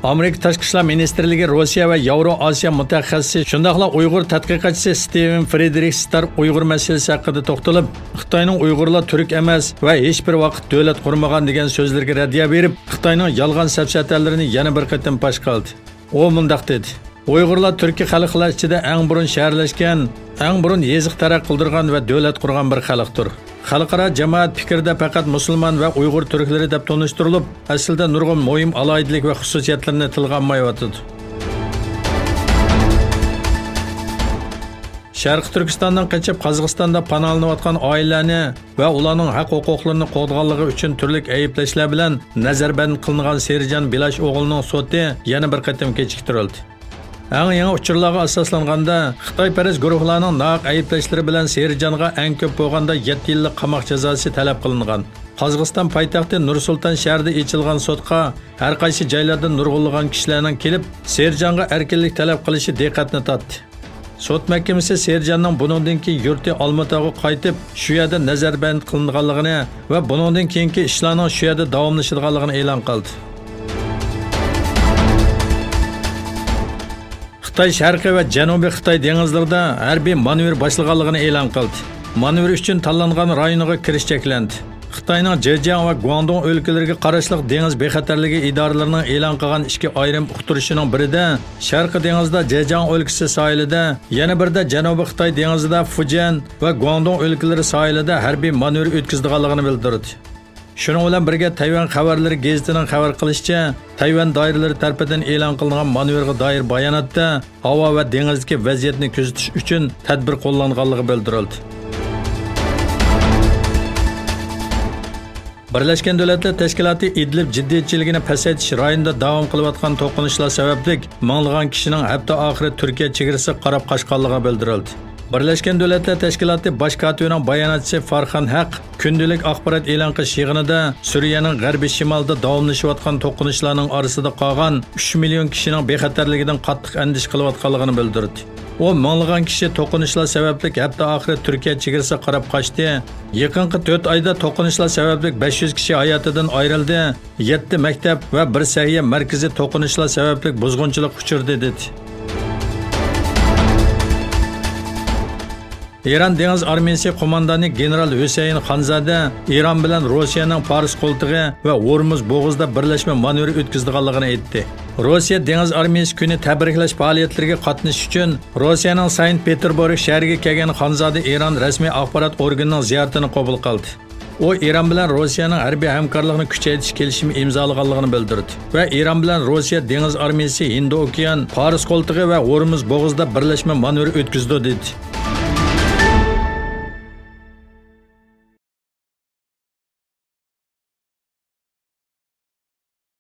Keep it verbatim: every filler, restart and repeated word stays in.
ئامېرىكا تاشقى ئىشلار مىنىستىرلىكى روسىيە ۋە ياۋرو ئاسىيا مۇتەخەسسىسى، شۇنداقلا ئۇيغۇر تەتقىقاتچىسى ستىۋېن فرېدرىخ ستار ئۇيغۇر مەسىلىسى ھەققىدە توختىلىپ، خىتاينىڭ ئۇيغۇرلار تۈرك ئەمەس ۋە ھېچبىر ۋاقىت دۆلەت قۇرمىغان دېگەن سۆزلىرىگە رەددىيە بېرىپ، خىتاينىڭ يالغان سەپسەتەلىرىنى يەنە بىر قېتىم پاش قىلدى. ئۇ مۇنداق دېدى: ئۇيغۇرلار تۈركىي خەلقلەر ئىچىدە ئەڭ بۇرۇن شەھەرلەشكەن، ئەڭ بۇرۇن يېزا تەرەققىي قىلدۇرغان ۋە دۆلەت قۇرغان بىر خەلقتۇر. خەلقئارا جامائەت پىكرىدە پەقەت مۇسۇلمان ۋە ئۇيغۇر تۈركلىرى دەپ تونۇشتۇرۇلۇپ، ئەسلىدە نۇرغۇن مۇھىم ئالاھىدىلىك ۋە خۇسۇسىيەتلىرىنى تىلغا ئالمايۋاتىدۇ. شەرقىي تۈركىستاندىن قېچىپ، قازاقىستاندا پاناھلىنىۋاتقان ئائىلىلەرنى ۋە ئۇلارنىڭ ھەق-ھوقۇقلىرىنى قوغدىغانلىقى ئۈچۈن تۈرلۈك ئەيىبلەشلەر بىلەن نەزەربەند قىلىنغان سېرىجان بىلاش ئوغلىنىڭ سوتى يەنە بىر قېتىم كېچىكتۈرۈلدى. ئەڭ يېڭى ئۇچۇرلارغا ئاساسلانغاندا، خىتايپەرەس گۇرۇھلارنىڭ ناھەق ئەيىبلەشلىرى بىلەن سېرىجانغا ئەڭ كۆپ بولغاندا يەتتە يىللىق قاماق جازاسى تەلەپ قىلىنغان. قازاقىستان پايتەختى نۇر سۇلتان شەھىرىدە ئېچىلغان سوتقا ھەر قايسى جايلاردىن نۇرغۇنلىغان كىشىلەرنىڭ كېلىپ، سېرىجانغا ئەركىنلىك تەلەپ قىلىشى دىققەتنى تارتتى. سوت مەھكىمىسى سېرىجاننىڭ بۇنىڭدىن كېيىن يۇرتى ئالمۇتاغا قايتىپ، شۇ يەردە نەزەربەند قىلىنغانلىقىنى ۋە بۇنىڭدىن كېيىنكى ئىشلارنىڭ شۇ يەردە داۋاملىشىدىغانلىقىنى ئېلان قىلدى. خىتاي شەرقىي ۋە جەنۇبىي خىتاي دېڭىزلىرىدا ھەربىي مانېۋىر باشلىغانلىقىنى ئېلان قىلدى. مانېۋىر ئۈچۈن تاللانغان رايونىغا كىرىش چەكلەندى. خىتاينىڭ جېجياڭ ۋە گۇاڭدۇڭ ئۆلكىلىرىگە قاراشلىق دېڭىز بىخەتەرلىكى ئىدارىلىرىنىڭ ئېلان قىلغان ئىككى ئايرىم ئۇقتۇرۇشىنىڭ بىرىدە شەرقىي دېڭىزدا جېجياڭ ئۆلكىسى ساھىلىدا، يەنە بىرىدە جەنۇبىي خىتاي دېڭىزىدا فۇجيەن ۋە گۇاڭدۇڭ ئۆلكىلىرى ساھىلىدا ھەربىي مانېۋىر ئۆتكۈزىدىغانلىقىنى بىلدۈردى. شۇنىڭ بىلەن بىرگە، تەيۋەن خەۋەرلىرى گېزىتىنىڭ خەۋەر قىلىشىچە، تەيۋەن دائىرىلىرى تەرىپىدىن ئېلان قىلىنغان مانېۋىرغا دائىر باياناتتا ھاۋا ۋە دېڭىزدىكى ۋەزىيەتنى كۆزىتىش ئۈچۈن تەدبىر قوللانغانلىقى بىلدۈرۈلدى. بىرلەشكەن دۆلەتلەر تەشكىلاتى ئىدلىب جىددىيچىلىكىنى پەسەيتىش رايونىدا داۋام قىلىۋاتقان توقۇنۇشلار سەۋەبلىك مىڭلىغان كىشىنىڭ ھەپتە ئاخىرى تۈركىيە چېگرىسىغا قاراپ قاچقانلىقى بىلدۈرۈلدى. بىرلەشكەن دۆلەتلەر تەشكىلاتى باش كاتىپىنىڭ باياناتچىسى فارخان ھەق كۈندىلىك ئاخبارات ئېلان قىلىش يىغىنىدا سۈرىيەنىڭ غەربىي شىمالىدا داۋاملىشىۋاتقان توقۇنۇشلارنىڭ ئارىسىدا قالغان ئۈچ مىليون كىشىنىڭ بىخەتەرلىكىدىن قاتتىق ئەندىشە قىلىۋاتقانلىقىنى بىلدۈردى. ئۇ مىڭلىغان كىشى توقۇنۇشلار سەۋەبلىك ھەپتە ئاخىرى تۈركىيە چېگرىسىغا قاراپ قاچتى. يېقىنقى تۆت ئايدا توقۇنۇشلار سەۋەبلىك بەش يۈز كىشى ھاياتىدىن ئايرىلدى. يەتتە مەكتەپ ۋە بىر سەھىيە مەركىزى توقۇنۇشلار سەۋەبلىك بۇزغۇنچىلىققا ئۇچرىدى، دېدى. ئىران دېڭىز ئارمىيىسى قوماندانى گېنېرال ھۈسەيىن خانزادە ئىران بىلەن روسىيەنىڭ پارس قولتۇقى ۋە ھورمۇز بوغۇزىدا بىرلەشمە مانېۋىر ئۆتكۈزىدىغانلىقىنى ئېيتتى. روسىيە دېڭىز ئارمىيىسى كۈنى تەبرىكلەش پائالىيەتلىرىگە قاتنىشىش ئۈچۈن روسىيەنىڭ ساينت پېتېربۇرگ شەھىرىگە كەلگەن خانزادە ئىران رەسمىي ئاخبارات ئورگىنىنىڭ زىيارىتىنى قوبۇل قىلدى. ئۇ ئىران بىلەن روسىيەنىڭ ھەربىي ھەمكارلىقنى كۈچەيتىش كېلىشىمى ئىمزالىغانلىقىنى بىلدۈردى ۋە ئىران بىلەن روسىيە دېڭىز ئارمىيىسى ھىندى ئوكيان، پارس قولتۇقى ۋە ھورمۇز بوغۇزىدا بىرلەشمە مانېۋىر ئۆتكۈزىدۇ، دېدى.